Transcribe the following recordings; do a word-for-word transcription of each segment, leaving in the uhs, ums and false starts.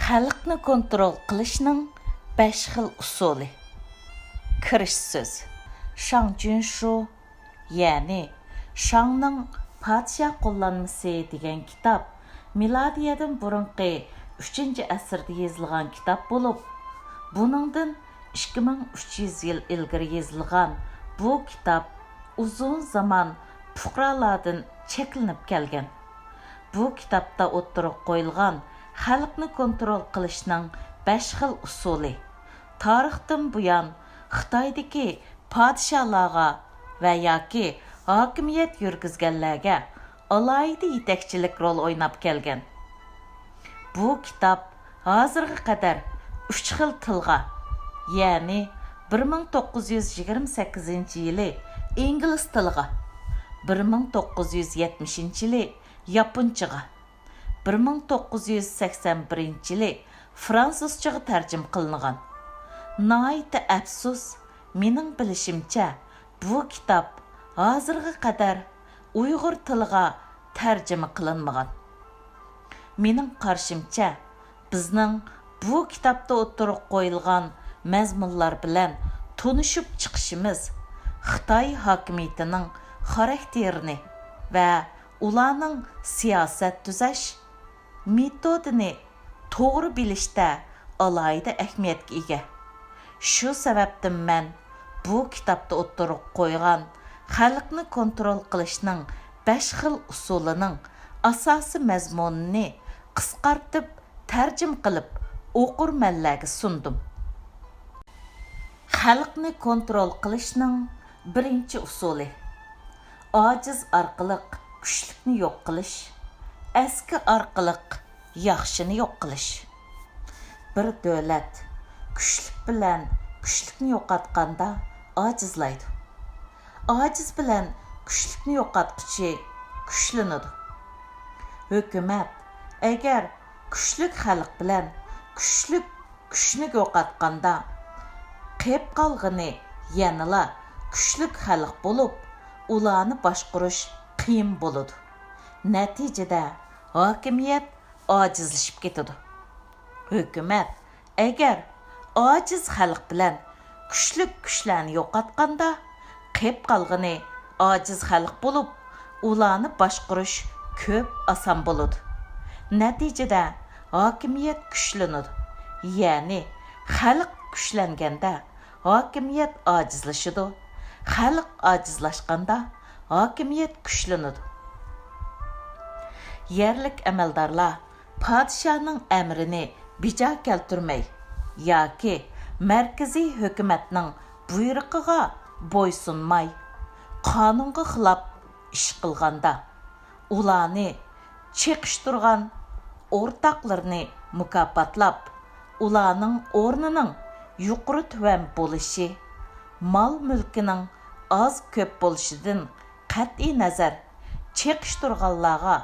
خەلقنى كونترول قىلىشنىڭ بەش خىل ئۇسۇلى. كىرىش سۆز. شاڭ جۈنشۇ، يەنى شاڭنىڭ پادىشاھ قوللانمىسى دېگەن كىتاب مىلادىيەدىن بۇرۇنقى ئۈچىنچى ئەسىردە يېزىلغان كىتاب بولۇپ، بۇنىڭدىن ئىككى مىڭ ئۈچ يۈز يىل ئىلگىرى يېزىلغان بۇ كىتاب ئۇزۇن زامان پۇقرالاردىن چەكلىنىپ كەلگەن. بۇ كىتابتا ئوتتۇرىغا قويۇلغان خەلقنى كونترول قىلىشنىڭ بەش خىل ئۇسۇلى، تارىختىن بۇيان خىتايدىكى پادىشاھلارغا ۋە ياكى ھاكىمىيەت يۈرگۈزگەنلەرگە ئالاھىدە يېتەكچىلىك رول ئويناپ كەلگەن. بۇ كىتاب ھازىرغا قەدەر ئۈچ خىل تىلغا، يەنى بىر مىڭ توققۇز يۈز يىگىرمە سەككىزىنچى يىلى ئىنگلىز تىلىغا، بىر مىڭ توققۇز يۈز يەتمىشىنچى يىلى ياپونچىغا، بىر مىڭ توققۇز يۈز سەكسەن بىرىنچى يىلى فرانسۇزچىغا تەرجىمە قىلىنغان. ناھايىتى ئەپسۇس، مېنىڭ بىلىشىمچە، بۇ كىتاب ھازىرغا قەدەر ئۇيغۇر تىلىغا تەرجىمە قىلىنمىغان. مېنىڭ قارىشىمچە، بىزنىڭ بۇ كىتابتا ئوتتۇرىغا قويۇلغان مەزمۇنلار بىلەن تونۇشۇپ چىقىشىمىز خىتاي ھاكىمىيىتىنىڭ خاراكتېرىنى ۋە ئۇلارنىڭ سىياسەت تۈزەش مېتودىنى توغرا بىلىشتە ئالاھىدە ئەھمىيەتكە ئىگە. شۇ سەۋەبتىن مەن بۇ كىتابتا ئوتتۇرىغا قويغان خەلقنى كونترول قىلىشنىڭ بەش خىل ئۇسۇلىنىڭ ئاساسىي مەزمۇنىنى قىسقارتىپ تەرجىمە قىلىپ ئوقۇرمەنلەرگە سۇندۇم. خەلقنى كونترول قىلىشنىڭ بىرىنچى ئۇسۇلى، ئاجىز ئارقىلىق كۈچلۈكنى يوق قىلىش، ئەسكى ئارقىلىق ياخشىنى يوق قىلىش. بىر دۆلەت كۈچلۈك بىلەن كۈچلۈكنى يوقاتقاندا ئاجىزلايدۇ. ئاجىز بىلەن كۈچلۈكنى يوقاتقۇچى كۈچلىنىدۇ. ھۆكۈمەت ئەگەر كۈچلۈك خەلق بىلەن كۈچلۈك كۈچنى يوقاتقاندا، قېپ قالغىنى يەنىلا كۈچلۈك خەلق بولۇپ، ئۇلارنى باشقۇرۇش قىيىن بولىدۇ. نەتىجىدە ھاكىمىيەت ئاجىزلىشىپ كېتىدۇ. ھۆكۈمەت ئەگەر ئاجىز خەلق بىلەن كۈچلۈك كۈچلەرنى يوقاتقاندا، قېپ قالغىنى ئاجىز خەلق بولۇپ، ئۇلارنى باشقۇرۇش كۆپ ئاسان بولىدۇ. نەتىجىدە ھاكىمىيەت كۈچلىنىدۇ. يەنى خەلق كۈچلەنگەندە ھاكىمىيەت ئاجىزلىشىدۇ. خەلق ئاجىزلاشقاندا ھاكىمىيەت كۈچلىنىدۇ. يەرلىك ئەمەلدارلار پادىشاھنىڭ ئەمرىنى بىجا كەلتۈرمەي ياكى مەركىزىي ھۆكۈمەتنىڭ بۇيرۇقىغا بويسۇنماي، قانۇنغا خىلاپ ئىش قىلغاندا، ئۇلارنى چېقىشتۇرغان ئورتاقلىرىنى مۇكاپاتلاپ، ئۇلارنىڭ ئورنىنىڭ يۇقىرى تۆۋەن بولۇشى، مال مۈلكىنىڭ ئاز كۆپ بولۇشىدىن قەتئىينەزەر، چېقىشتۇرغانلارغا،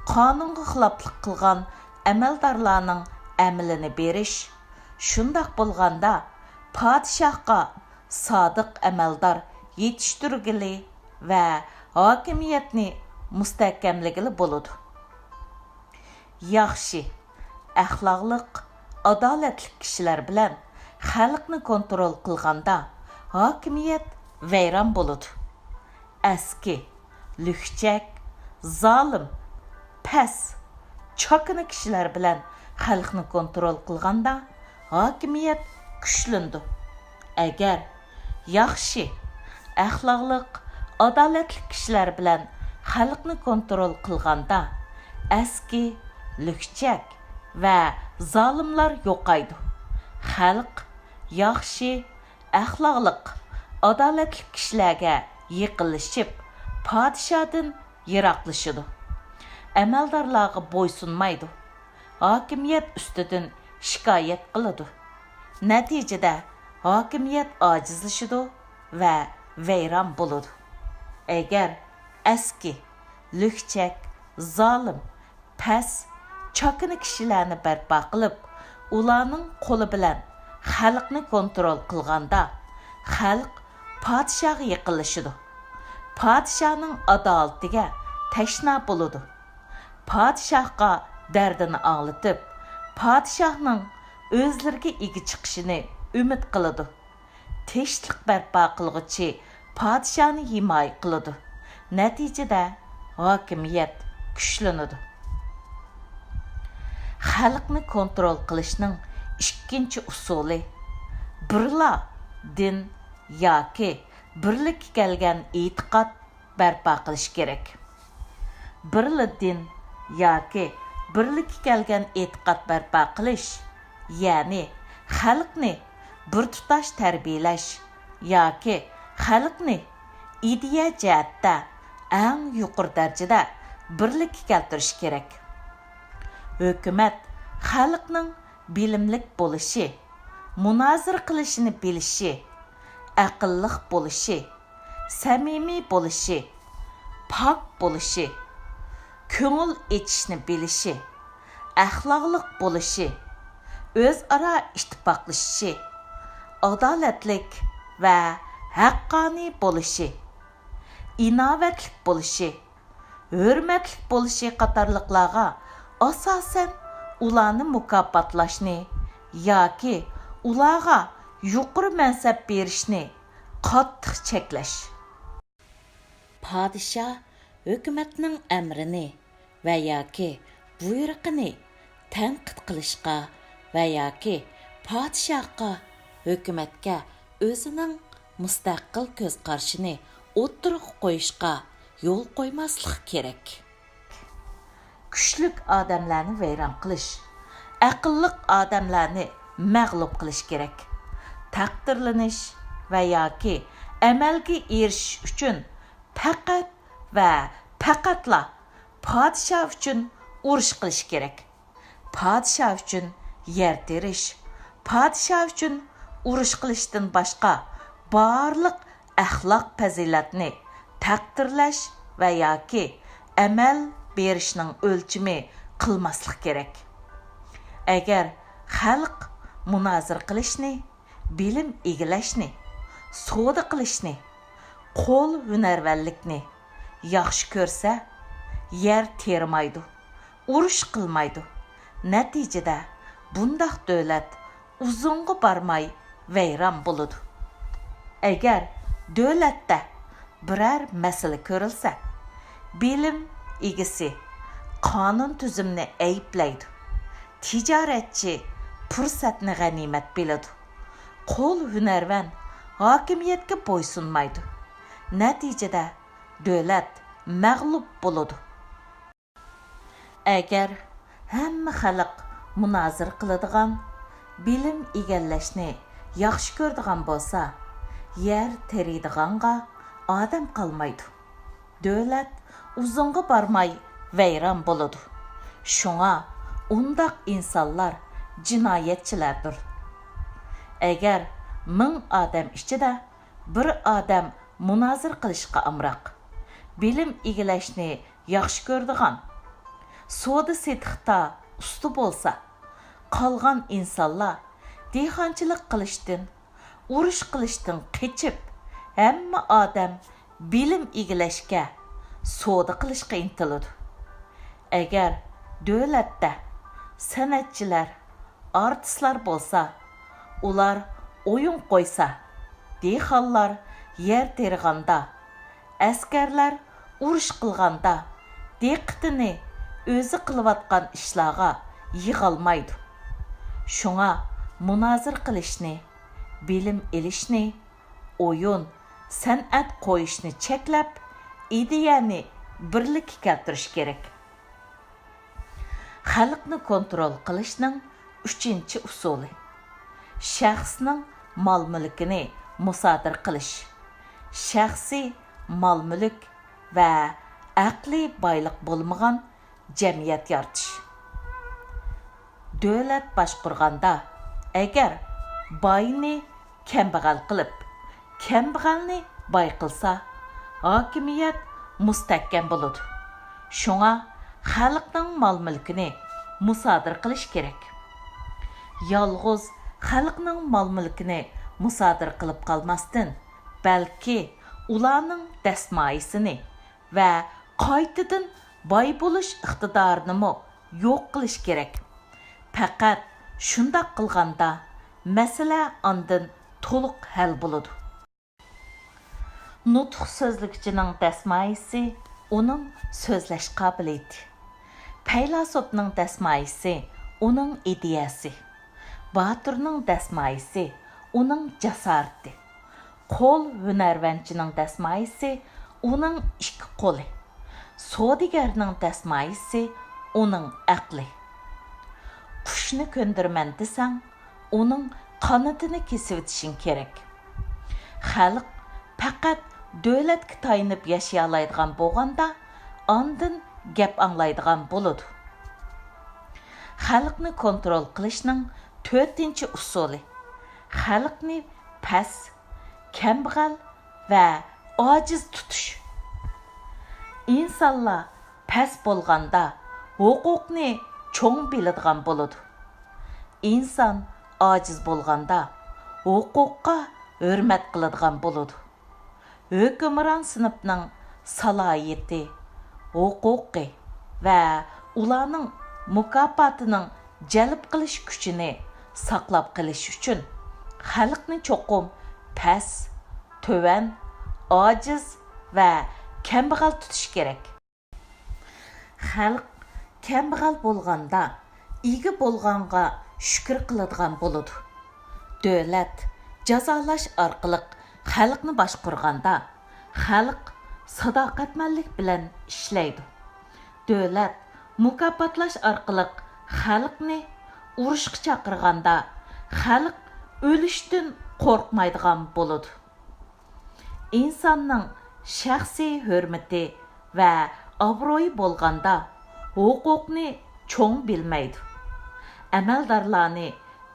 قانۇنغا خىلاپلىق قىلغان ئەمەلدارلارنىڭ ئەمىلىنى بېرىش، شۇنداق بولغاندا پادىشاھقا سادىق ئەمەلدار يېتىشتۈرگىلى ۋە ھاكىمىيەتنى مۇستەھكەملىگىلى بولىدۇ. ياخشى، ئەخلاقلىق، ئادالەتلىك كىشىلەر بىلەن خەلقنى كونترول قىلغاندا ھاكىمىيەت ۋەيران بولىدۇ. ئەسكى، لۈكچەك، زالىم، پەس، چاكىنا كىشىلەر بىلەن خەلقنى كونترول قىلغاندا ھاكىمىيەت كۈچلىنىدۇ. ئەگەر ياخشى، ئەخلاقلىق، ئادالەتلىك كىشىلەر بىلەن خەلقنى كونترول قىلغاندا، ئەسكى، لۈكچەك ۋە زالىملار يوقايدۇ. خەلق ياخشى، ئەخلاقلىق، ئادالەتلىك كىشىلەرگە يېقىنلىشىپ، پادىشاھدىن يىراقلىشىدۇ. ئەمەلدارلارغا بويسۇنمايدۇ. ھاكىمىيەت ئۈستىدىن شىكايەت قىلىدۇ. نەتىجىدە ھاكىمىيەت ئاجىزلىشىدۇ ۋە ۋەيران بولىدۇ. ئەگەر ئەسكى، لۈكچەك، زالىم، پەس، چاكىنا كىشىلەرنى بەرپا قىلىپ، ئۇلارنىڭ قولى بىلەن خەلقنى كونترول قىلغاندا، خەلق پادىشاھقا يېقىنلىشىدۇ. پادىشاھنىڭ ئادالىتىگە تەشنا بولىدۇ. پادىشاھقا دەردىنى ئاڭلىتىپ، پادىشاھنىڭ ئۆزلىرىگە ئىگە چىقىشىنى ئۈمىد قىلىدۇ. تىنچلىق بەرپا قىلغۇچى پادىشاھنى ھىمايە قىلىدۇ. نەتىجىدە ھاكىمىيەت كۈچلىنىدۇ. خەلقنى كونترول قىلىشنىڭ ئىككىنچى ئۇسۇلى، بىرلا دىن ياكى بىرلىككە كەلگەن ئېتىقاد بەرپا قىلىش كېرەك. بىرلا دىن ياكى بىرلىككە كەلگەن ئېتىقاد بەرپا قىلىش، يەنى خەلقنى بىر تۇتاش تەربىيەلەش ياكى خەلقنى ئىدىيە جەھەتتە ئەڭ يۇقىرى دەرىجىدە بىرلىككە كەلتۈرۈش كېرەك. ھۆكۈمەت خەلقنىڭ بىلىملىك بولۇشى، مۇنازىرە قىلىشنى بىلىشى، ئەقىللىق بولۇشى، سەمىمىي بولۇشى، پاك بولۇشى، كۆڭۈل ئېچىشنى بىلىشى، ئەخلاقلىق بولۇشى، ئۆزئارا ئىتتىپاقلىشىشى، ئادالەتلىك ۋە ھەققانىي بولۇشى، ئىناۋەتلىك بولۇشى، ھۆرمەتلىك بولۇشى قاتارلىقلارغا ئاساسەن ئۇلارنى مۇكاپاتلاشنى ياكى ئۇلارغا يۇقىرى مەنسەپ بېرىشنى قاتتىق چەكلەش. پادىشاھ ھۆكۈمەتنىڭ ئەمرىنى ۋە ياكى بۇيرۇقىنى تەنقىد قىلىشقا ۋە ياكى پادىشاھقا، ھۆكۈمەتكە ئۆزىنىڭ مۇستەقىل كۆز قارىشىنى ئوتتۇرىغا قويۇشقا يول قويماسلىق كېرەك. كۈچلۈك ئادەملەرنى ۋەيران قىلىش، ئەقىللىق ئادەملەرنى مەغلۇپ قىلىش كېرەك. تەقدىرلىنىش ۋە ياكى ئەمەلگە ئېرىشىش ئۈچۈن پەقەت ۋە پەقەتلا پادىشاھ ئۈچۈن ئۇرۇش قىلىش كېرەك. پادىشاھ ئۈچۈن يەر تېرىش، پادىشاھ ئۈچۈن ئۇرۇش قىلىشتىن باشقا بارلىق ئەخلاق پەزىلەتنى تەقدىرلەش ۋە ياكى ئەمەل بېرىشنىڭ ئۆلچىمى قىلماسلىق كېرەك. ئەگەر خەلق مۇنازىرە قىلىشنى، بىلىم ئىگىلەشنى، سودا قىلىشنى، قول ھۈنەرۋەنلىكنى ياخشى كۆرسە، يەر تېرىمايدۇ، ئۇرۇش قىلمايدۇ. نەتىجىدە بۇنداق دۆلەت ئۇزۇنغا بارماي ۋەيران بولىدۇ. ئەگەر دۆلەتتە بىرەر مەسىلە كۆرۈلسە، بىلىم ئىگىسى قانۇن تۈزۈمنى ئەيىبلەيدۇ، تىجارەتچى پۇرسەتنى غەنىيمەت بىلىدۇ، قول ھۈنەرۋەن ھاكىمىيەتكە بويسۇنمايدۇ. نەتىجىدە دۆلەت مەغلۇپ بولىدۇ. ئەگەر ھەممە خەلق مۇنازىرە قىلىدىغان، بىلىم ئىگىلەشنى ياخشى كۆرىدىغان بولسا، يەر تېرىيدىغانغا ئادەم قالمايدۇ. دۆلەت ئۇزۇنغا بارماي ۋەيران بولىدۇ. شۇڭا ئۇنداق ئىنسانلار جىنايەتچىلەردۇر. ئەگەر مىڭ ئادەم ئىچىدە بىر ئادەم مۇنازىرە قىلىشقا ئامراق، بىلىم ئىگىلەشنى ياخشى كۆرىدىغان، سودا-سېتىقتا ئۇستا بولسا، قالغان ئىنسانلار دېھقانچىلىق قىلىشتىن، ئۇرۇش قىلىشتىن قېچىپ، ھەممە ئادەم بىلىم ئىگىلەشكە، سودا قىلىشقا ئىنتىلىدۇ. ئەگەر دۆلەتتە سەنئەتچىلەر، ئارتىسلار بولسا، ئۇلار ئويۇن قويسا، دېھقانلار يەر تېرىغاندا، ئەسكەرلەر ئۇرۇش قىلغاندا دىققىتىنى ئۆزى قىلىۋاتقان ئىشلارغا يىغالمايدۇ. شۇڭا مۇنازىرە قىلىشنى، بىلىم ئېلىشنى، ئويۇن، سەنئەت قويۇشنى چەكلەپ، ئىدىيەنى بىرلىككە كەلتۈرۈش كېرەك. خەلقنى كونترول قىلىشنىڭ ئۈچىنچى ئۇسۇلى، شەخسنىڭ مال-مۈلكىنى مۇسادىرە قىلىش. شەخسىي مال-مۈلۈك ۋە ئەقلىي بايلىق بولمىغان جەمئىيەت يارىتىش. دۆلەت باشقۇرغاندا، ئەگەر باينى كەمبەغەل قىلىپ، كەمبەغەلنى باي قىلسا، ھاكىمىيەت مۇستەھكەم بولىدۇ. شۇڭا خەلقنىڭ مال-مۈلكىنى مۇسادىرە قىلىش كېرەك. يالغۇز خەلقنىڭ مال-مۈلكىنى مۇسادىرە قىلىپ قالماستىن، بەلكى ئۇلارنىڭ دەسمايىسىنى ۋە قايتىدىن باي بولۇش ئىقتىدارىنىمۇ يوق قىلىش كېرەك. پەقەت شۇنداق قىلغاندا، مەسىلە ئاندىن تولۇق ھەل بولىدۇ. نۇتۇق سۆزلىگۈچىنىڭ دەسمايىسى ئۇنىڭ سۆزلەش قابىلىيىتى. پەيلاسوپنىڭ دەسمايىسى ئۇنىڭ ئىدىيەسى. باتۇرنىڭ دەسمايىسى ئۇنىڭ جاسارىتى. قول ھۈنەرۋەنچىنىڭ دەسمايىسى ئۇنىڭ ئىككى قولى. سودىگەرنىڭ دەسمايىسى ئۇنىڭ ئەقلى. قۇشنى كۆندۈرىمەن دېسەڭ، ئۇنىڭ قانىتىنى كېسىۋېتىشىڭ كېرەك. خەلق پەقەت دۆلەتكە تايىنىپ ياشىيالايدىغان بولغاندا، ئاندىن گەپ ئاڭلايدىغان بولىدۇ. خەلقنى كونترول قىلىشنىڭ تۆتىنچى ئۇسۇلى، خەلقنى پەس، كەمبەغەل ۋە ئاجىز تۇتۇش. ئىنسانلار پەس بولغاندا، ھوقۇقنى چوڭ بىلىدىغان بولىدۇ. ئىنسان ئاجىز بولغاندا، ھوقۇققا ھۆرمەت قىلىدىغان بولىدۇ. ھۆكۈمران سىنىپنىڭ سالاھىيىتى، ھوقۇقى ۋە ئۇلارنىڭ مۇكاپاتىنىڭ جەلپ قىلىش كۈچىنى ساقلاپ قېلىش ئۈچۈن، خەلقنى چوقۇم پەس، تۆۋەن، ئاجىز ۋە كەمبەغەل تۇتۇش كېرەك. خەلق كەمبەغەل بولغاندا، ئىگە بولغانغا شۈكۈر قىلىدىغان بولىدۇ. دۆلەت جازالاش ئارقىلىق خەلقنى باشقۇرغاندا، خەلق ساداقەتمەنلىك بىلەن ئىشلەيدۇ. دۆلەت مۇكاپاتلاش ئارقىلىق خەلقنى ئۇرۇشقا چاقىرغاندا، خەلق ئۆلۈشتىن قورقمايدىغان بولىدۇ. ئىنساننىڭ شەخسىي ھۆرمىتى ۋە ئابرۇيى بولغاندا، ھوقۇقنى چوڭ بىلمەيدۇ، ئەمەلدارلارنى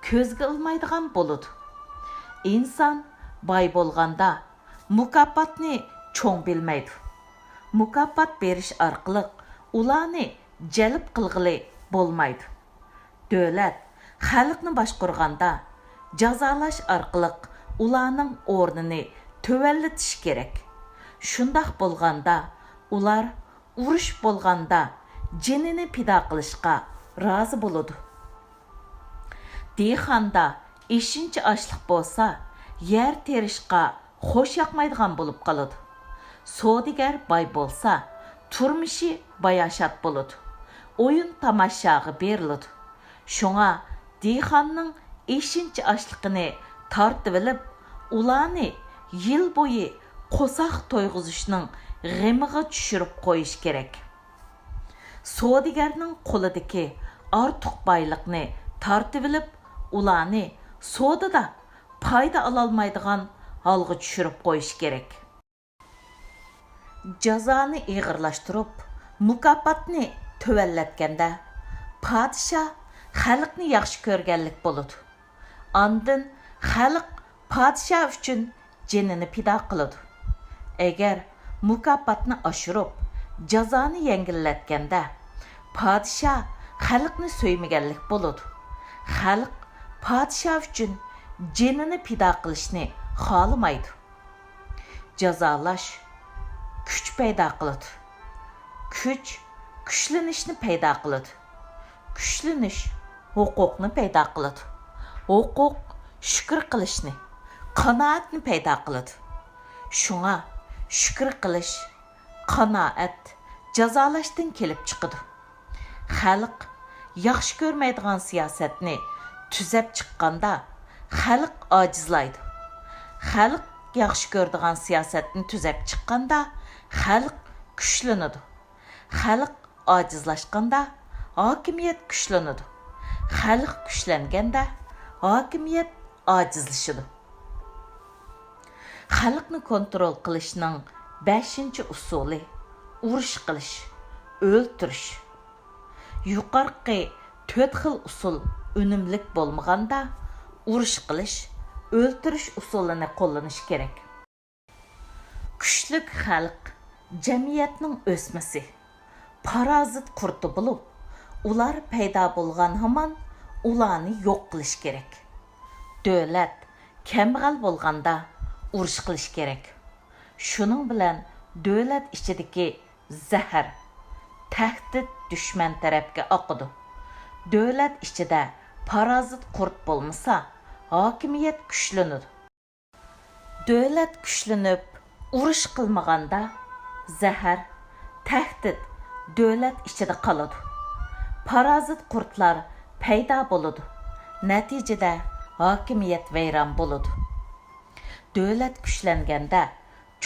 كۆزگە ئىلمايدىغان بولىدۇ. ئىنسان باي بولغاندا، مۇكاپاتنى چوڭ بىلمەيدۇ، مۇكاپات بېرىش ئارقىلىق ئۇلارنى جەلپ قىلغىلى بولمايدۇ. دۆلەت خەلقنى باشقۇرغاندا، جازالاش ئارقىلىق ئۇلارنىڭ ئورنىنى تۆۋەنلىتىش كېرەك. شۇنداق بولغاندا، ئۇلار ئۇرۇش بولغاندا جېنىنى پىدا قىلىشقا رازى بولىدۇ. دېھقاندا ئېشىنچا ئاشلىق بولسا، يەر تېرىشقا خوش ياقمايدىغان بولۇپ قالىدۇ. سودىگەر باي بولسا، تۇرمۇشى باياشات بولىدۇ. ئويۇن تاماشاغا بېرىلىدۇ. شۇڭا دېھقاننىڭ ئېشىنچا ئاشلىقىنى تارتىۋېلىپ، ئۇلارنى يىل بويى قورساق تويغۇزۇشنىڭ غېمىغا چۈشۈرۈپ قويۇش كېرەك. سودىگەرنىڭ قولىدىكى ئارتۇق بايلىقنى تارتىۋېلىپ، ئۇلارنى سودىدا پايدا ئالالمايدىغان ھالغا چۈشۈرۈپ قويۇش كېرەك. جازانى ئېغىرلاشتۇرۇپ، مۇكاپاتنى تۆۋەنلەتكەندە، پادىشاھ خەلقنى ياخشى كۆرگەنلىك بولىدۇ. ئاندىن خەلق پادىشاھ ئۈچۈن جېنىنى پىدا قىلىدۇ. ئەگەر مۇكاپاتنى ئاشۇرۇپ، جازانى يەڭگىللەتكەندە، پادىشاھ خەلقنى سۆيمىگەنلىك بولىدۇ. خەلق پادىشاھ ئۈچۈن جېنىنى پىدا قىلىشنى خالىمايدۇ. جازالاش كۈچ پەيدا قىلىدۇ. كۈچ كۈچلىنىشنى پەيدا قىلىدۇ. كۈچلىنىش ھوقۇقنى پەيدا قىلىدۇ. ھوقۇق شۈكۈر قىلىشنى، قانائەتنى پەيدا قىلىدۇ. شۇڭا شۈكۈر قىلىش، قانائەت جازالاشتىن كېلىپ چىقىدۇ. خەلق ياخشى كۆرمەيدىغان سىياسەتنى تۈزەپ چىققاندا، خەلق ئاجىزلايدۇ. خەلق ياخشى كۆرىدىغان سىياسەتنى تۈزەپ چىققاندا، خەلق كۈچلىنىدۇ. خەلق ئاجىزلاشقاندا، ھاكىمىيەت كۈچلىنىدۇ. خەلق كۈچلەنگەندە، ھاكىمىيەت ئاجىزلىشىدۇ. خەلقنى كونترول قىلىشنىڭ بەشىنچى ئۇسۇلى، ئۇرۇش قىلىش، ئۆلتۈرۈش. يۇقىرىقى تۆت خىل ئۇسۇل ئۈنۈملۈك بولمىغاندا، ئۇرۇش قىلىش، ئۆلتۈرۈش ئۇسۇلىنى قوللىنىش كېرەك. كۈچلۈك خەلق جەمئىيەتنىڭ ئۆسمىسى، پارازىت قۇرتى بولۇپ، ئۇلار پەيدا بولغان ھامان ئۇلارنى يوق قىلىش كېرەك. دۆلەت كەمبەغەل بولغاندا ئۇرۇش قىلىش كېرەك. شۇنىڭ بىلەن دۆلەت ئىچىدىكى زەھەر، تەھدىت دۈشمەن تەرەپكە ئاقىدۇ. دۆلەت ئىچىدە پارازىت قۇرت بولمىسا، ھاكىمىيەت كۈچلىنىدۇ. دۆلەت كۈچلىنىپ، ئۇرۇش قىلمىغاندا، زەھەر، تەھدىت دۆلەت ئىچىدە قالىدۇ. پارازىت قۇرتلار پەيدا بولىدۇ. نەتىجىدە ھاكىمىيەت ۋەيران بولىدۇ. دۆلەت كۈچلەنگەندە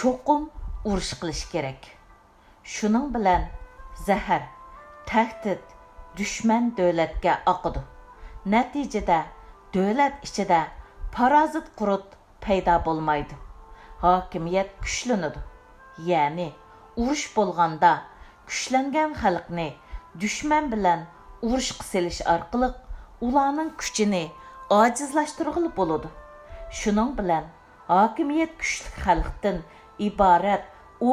چوقۇم ئۇرۇش قىلىش كېرەك. شۇنىڭ بىلەن زەھەر، تەھدىت دۈشمەن دۆلەتكە ئاقىدۇ. نەتىجىدە دۆلەت ئىچىدە پارازىت قۇرت پەيدا بولمايدۇ. ھاكىمىيەت كۈچلىنىدۇ. يەنى ئۇرۇش بولغاندا كۈچلەنگەن خەلقنى دۈشمەن بىلەن ئۇرۇشقا سېلىش ئارقىلىق ئۇلارنىڭ كۈچىنى ئاجىزلاشتۇرغىلى بولىدۇ. شۇنىڭ بىلەن ھاكىمىيەت كۈچلۈك خەلقتىن ئىبارەت ئۇ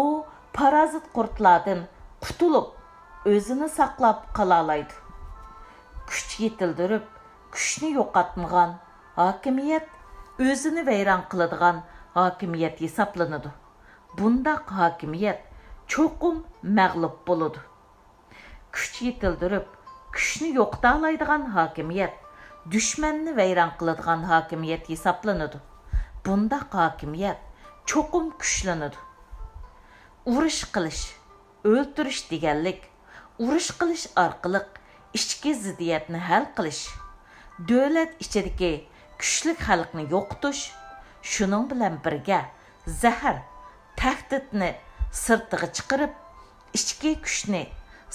پارازىت قۇرتلاردىن قۇتۇلۇپ، ئۆزىنى ساقلاپ قالالايدۇ. كۈچ يېتىلدۈرۈپ، كۈچنى يوقاتمىغان ھاكىمىيەت ئۆزىنى ۋەيران قىلىدىغان ھاكىمىيەت ھېسابلىنىدۇ. بۇنداق ھاكىمىيەت چوقۇم مەغلۇپ بولىدۇ. كۈچ يېتىلدۈرۈپ، كۈچنى يوقىتالايدىغان ھاكىمىيەت دۈشمەننى ۋەيران قىلىدىغان ھاكىمىيەت ھېسابلىنىدۇ. بۇنداق ھاكىمىيەت چوقۇم كۈچلىنىدۇ. ئۇرۇش قىلىش، ئۆلتۈرۈش دېگەنلىك ئۇرۇش قىلىش ئارقىلىق ئىچكى زىددىيەتنى ھەل قىلىش، دۆلەت ئىچىدىكى كۈچلۈك خەلقنى يوقىتىش، شۇنىڭ بىلەن بىرگە زەھەر، تەھدىتنى سىرتىغا چىقىرىپ، ئىچكى كۈچنى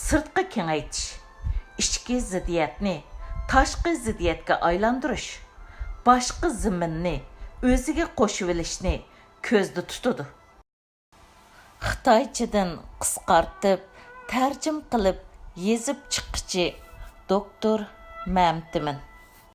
سىرتقا كېڭەيتىش، ئىچكى زىددىيەتنى تاشقى زىددىيەتكە ئايلاندۇرۇش، باشقا زېمىننى ئۆزىگە قوشۇۋېلىشنى كۆزدە تۇتىدۇ. خىتايچىدىن قىسقارتىپ، تەرجىمە قىلىپ يېزىپ چىققۇچى دوكتور مەمتىمىن.